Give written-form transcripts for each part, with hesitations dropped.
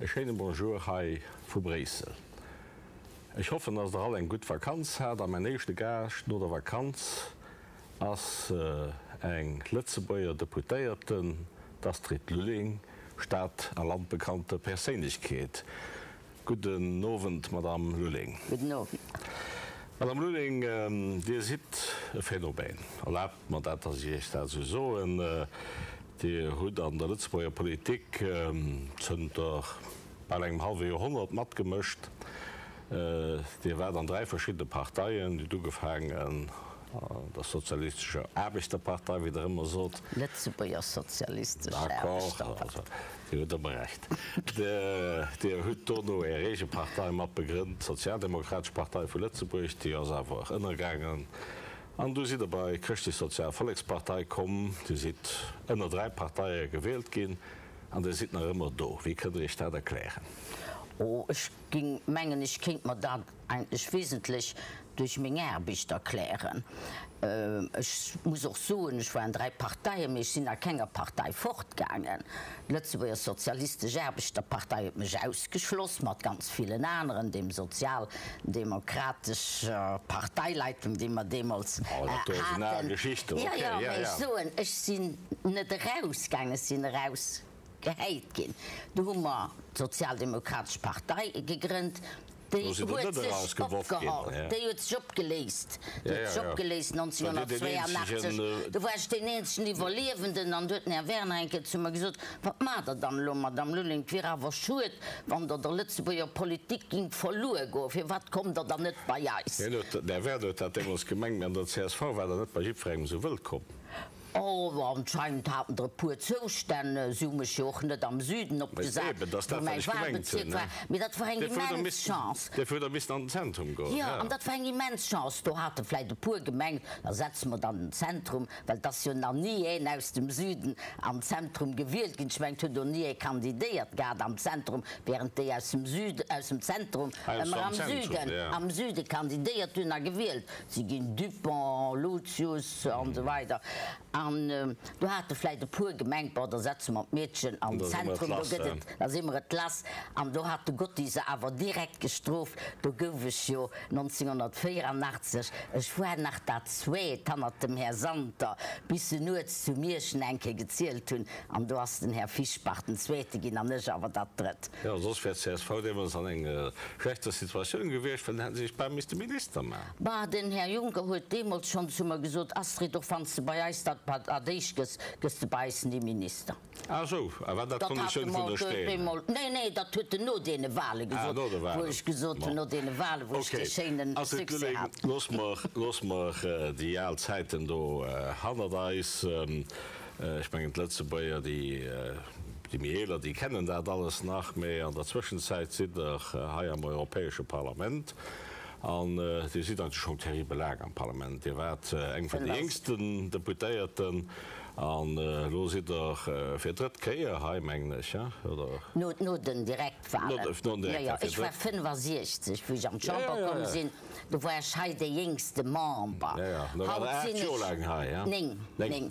E schéine Bonjour hei vu Bréissel. Ech hoffen, dass der all eng gutt Vakanz hat a mäin éischte Gaascht no der Vakanz ass eng Lëtzebuerger Deputéierten, d'Astrid Lulling, Stad a landbekannte Perséinlechkeet. Gudden Owend, Madamm Lulling. Gudden Owend. Madamm Lulling, Dir sidd e Phänomen. Erlaabt mer dat, datt ech Iech dat esou soen. Dir hutt an der Lëtzebuerger Politik zënter bal engem hallwe Joerhonnert matgemëscht. Dir waart an 3 verschiddene Parteien. Dir hutt ugefaangen an der Sozialistescher Aarbechterpartei, wéi Der ëmmer sot. Lëtzebuerger Sozialistesch Aarbechterpartei. Dir hutt ëmmer Recht. Dir hutt dono Är eege Partei mat begrënnt, d'Sozialdemokratesch Partei vu Lëtzebuerg. Déi ass awer och ënnergaangen. An du sidd Der bei Chrëschtlech-Sozial Vollekspartei komm. Dir sidd ënner 3 Parteie gewielt ginn an Dir sidd nach ëmmer do. Wéi kënnt Der Iech dat erklären? Oh, ech ging mengen, ech kéint mer dat eigentlech wesentlech duerch meng Aarbecht erklären. Ech muss och soen, ech war an 3 Parteien, mee ech sinn a kenger Partei fortgaangen. D'Lëtzebuerger Sozialistesch Aarbechterpartei huet mech ausgeschloss, mat ganz villen aneren, dem sozialdemokratescher Parteileitung, déi mer deemools haten. Jo, jo, mee ech soen, ech sinn net erausgaangen, ech sinn erausgehäit ginn. Du hu mer d'Sozialdemokratesch Partei gegrënnt. Déi huet sech opgeholl, déi huet sech opgeléist, déi huet sech opgeléist 1982. Do war ech deen eenzegen Iwwerliewenden an du huet den Här Werner eng Kéier zu mer gesot, Wat maacht Der dann elo, Madame Lulling, 't wier awer schued, wann Der der Lëtzebuerger Politik gingt verluer goen, firwat kommt Der dann net bei eis? Den Här Werner huet dat deemools gemengt, mä an der csv war Der net bei jiddwerengem esou wëllkomm. Oh, anscheinend haten der e puer Zoustänn. Si hu mech jo och net am Süden opgesat, wou mäi Wahlbezierk war. Mee dat war eng immens Chance. Dofir huet der missen an den Zentrum goen. Jo, an dat war eng immens Chance. Do hate vläicht e puer gemengt, da setze mer et an den Zentrum, well et ass jo nach ni een aus dem Süden an Zentrum gewielt ginn. Ech mengen, et huet och ni ee kandidéiert gehat am Zentrum, während déi aus dem Süden, aus dem Zentrum ëmmer am Süden, am Süde kandidéiert hunn a gewielt si ginn, Dupong, Lucius. An esou weider. An do hate vläicht e puer gemengt, bon, da setze mer d'Meedchen an d'Zentrum, do gëtt et, da si mer et lass. An do hat de Gotti se awer direkt gestrooft. Do gouf ech jo 1984, ech war nach dat Zweet hannert dem Här Santer, bis se nuets zu Mierschen eng Kéier gezielt hunn, an do ass den Här Fischbach den Zweete ginn an ech awer dat Drëtt. Jo, soss wär d'CSV deemools an enger schlechter Situatioun gewiescht, well dann hätte se sech bal misste Minister maachen. Bah, den Här Juncker huet deemools schonn zu mer gesot, Astrid, och wann s de bei eis dat Adéisch gëss, gëss de bei eis ni Minister. Ah sou, a war dat d'Konditioun vun der Steen? Nee, nee, dat huet en no deene Wahle gesot, wou ech gesot hunn, no deene Wahle wou ech dee schéine Succès hat. Astrid Lulling, looss mer déi al Zäiten do hannert eis. Ech mengen d'Lëtzebuerger, déi méi eeler, déi kennen dat alles nach, mä an der Zwëschenzäit sidd Der hei am Europäesche Parlament an Dir sidd eigentlech schonn terribel laang am Parlament. Dir waart eng vun de jéngsten Deputéierten an elo sidd Der fir d'drëtt Kéier hei, mengen ech, oder? No den Direktwahlen, jo, jo. Ech war 65, wou ech an d'Chamber komm sinn. Do war ech hei dee jéngste Member. Haut sinn ech 9, 9.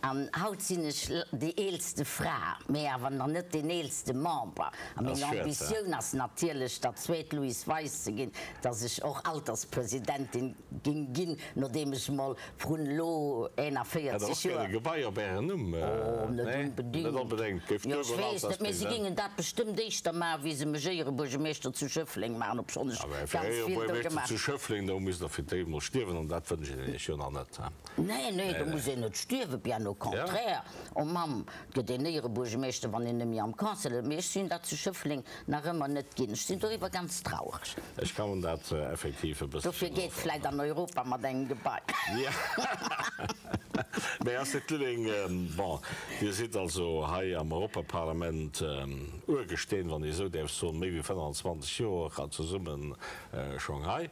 An haut sinn ech déi eelste Fra, mee awer nach net deen eelste Member. A meng Ambitioun ass natierlech, der zweet Louise Weis ze ginn, dass ech och Alterspresidentin ging ginn, nodeem ech mol Vrun elo 41 Joer. Gebai op Ären Numm? Oh, net onbedéngt. Jo, ech weess net, mee si géingen dat bestëmmt éischter maachen, wéi se mech Éierebuergermeeschter zu Schëffleng maachen, obschonn ech ganz vill do gemaach. Zu Schëffleng, do musst Der fir d'éischt mol stierwen, an dat wënschen een Iech jo nach net, he? Nee, nee, do muss een net stierwen, bien au contraire. Oh Mamm, et gëtt een Éierebuergermeeschter, wann een net méi am Conseil ass. Mee ech sinn dat zu Schëffleng Nach ëmmer net ginn. Ech sinn doriwwer ganz traureg. Ech kann dat effektiv e bësselchen Dofir geet vläit an Europa mat engem Gebai. Mä Astrid Lulling, bon, Dir sidd also hei am Europaparlament Urgesteen, wann ee esou däerf soen, méi wéi 25 Joer zesumme schonn hei.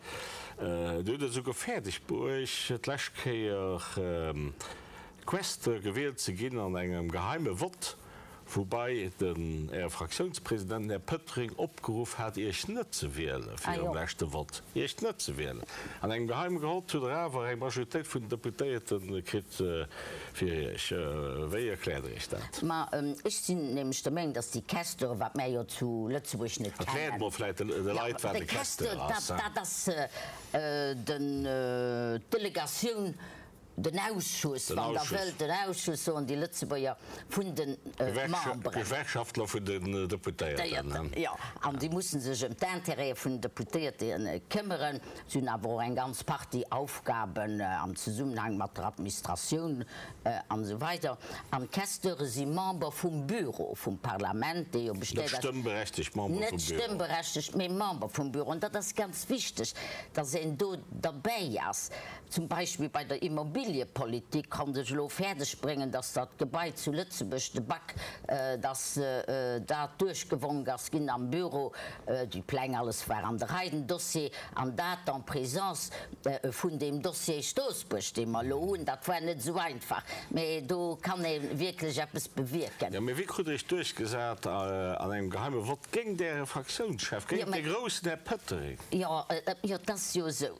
Dir hutt et esouguer fäerdeg bruecht, d'lescht Kéier Questeur gewielt ze ginn an engem geheime Vott. Woubei den Äre Fraktiounspresident, den Här Pöttering, opgeruff hat, Iech net ze wielen virum leschte Vott. Iech net ze wielen. An engem geheime Gehott hutt Der awer eng Majoritéit vun den Deputéierte kritt fir Iech. Wéi erkläert Der Iech dat? Ma ech sinn nämlech der Meenung, datt déi Questeure, wat mär jo zu Lëtzebuerg net kennen. Erkläert mol vläicht de Leit, wat e Questeur ass. Dat ass den, d'Delegatioun Den Ausschuss, wann Der wëllt, den Ausschuss soen déi Lëtzebuerger, vun de Memberen. Gewerkschaftler vun den Deputéierten. Jo, an déi musse sech ëm d'Intérêtë vun den Deputéierte këmmeren. Si hunn awer och eng ganz Partie Aufgaben am Zesummenhang mat der Administratioun an esou weider. An d'Questeure si Member vum Büro vum Parlament, dee jo besteet aus. Net stëmmberechtegt Member vum Büro. Net stëmmberechtegt, mee Member vum Büro. An dat ass ganz wichteg, dass een do derbäi ass. Zum Beispill bei der Immobiliepolitik konnt ech elo fäerdeg bréngen, dass dat Gebai zu Lëtzebuerg, de Bac, dass dat duerchgewonk ass ginn am Büro, déi Pläng, alles war an der Rei, den Dossier, an dat en présence vun deem Dossier Stroossbuerg, dee mer elo hunn. Dat war net esou einfach, mä do kann ee wierklech eppes bewierken. Jo, mä wéi krut Der Iech duerchgesat an engem geheime Vott géingt Äre Fraktiounschef, géingt de groussen Här Pöttering? Jo, jo, et ass jo esou,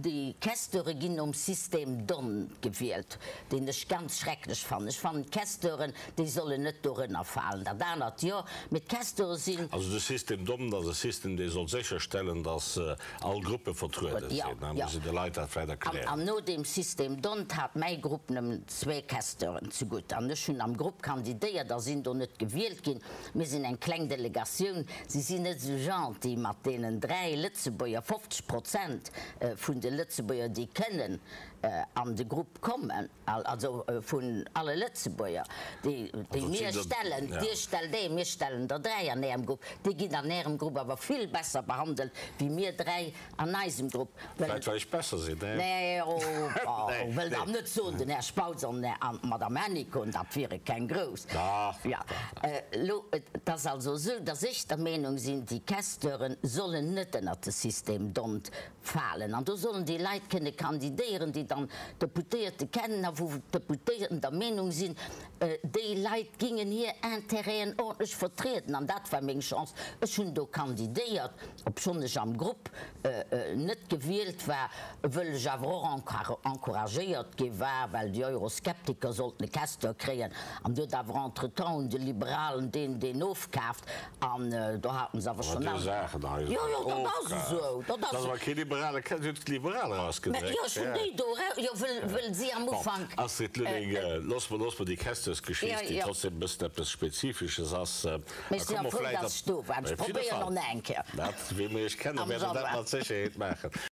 déi Questeure ginn nom System D'Hondt gewielt, deen ech ganz schrecklech fannen. Ech fannen, d'Questeuren, déi sollen net dorënner falen. Dat anert jo, mee d'Questeure sinn. Also de System D'Hondt ass e System, dee soll sécherstellen, datt all Gruppe vertrueden sinn. Da muss een de Leit dat vläicht erklären. An no deem System D'Hondt hat mäi Grupp nëmmen zwee Questeuren zegutt. An ech hunn am Grupp kandidéiert a sinn do net gewielt ginn. Mir sinn eng kleng Delegatioun, si sinn net esou gentil mat deenen 3 Lëtzebuerger, 50 Prozent vun de Lëtzebuerger, déi kënnen an de Grupp kommen, also vun alle Lëtzebuerger, déi mir stellen, Dir stellt ee, mir stellen der 3 an Ärem Grupp, déi ginn an Ärem Grupp awer vill besser behandelt wéi mir 3 An eisem Grupp. Vläit well ech besser sinn, ne? Nee, oh, oh, wëll der net soen, den Här Spautz an d'Madame Hennicot, dat wiere keng grouss. Dach, dach, dach. Elo, et ass also esou, datt ech der Meenung sinn, déi Questeure sollen net ënnert de System d'Hondt falen. An do sollen déi Leit kënne kandidéieren, déi dann d'Deputéierte kennen a wou d'Deputéierten der Meenung sinn, déi Leit gingen hir Intérêten ordentlech vertrieden. An dat war meng Chance. Ech hunn do kandidéiert. Obschonn ech am Grupp net gewielt war, wëll ech awer och encouragéiert gi war, well déi Euroskeptiker sollten e Questeur kréien. An du huet awer entretemps un de Liberalen deen deen ofkaaft an do haten se awer schonn all. Jo, jo, dat ass esou, dat ass. Dat ass awer kee liberale Questeur, Dir hutt d'Liberal erausgedréckt. Jo, ech hunn déi do eraus, jo, wëll, wëll si am Ufank. Bon, Astrid Lulling, loosse mer, loosse mer déi Questeursgeschicht, déi trotzdem e bëssen eppes Spezifesches ass, Mee ech sinn frou, dass ech do war. Ech probéieren nach eng Kéier. Dat, wéi mir iech kennen, wäert Der dat mat Sécherheet maachen.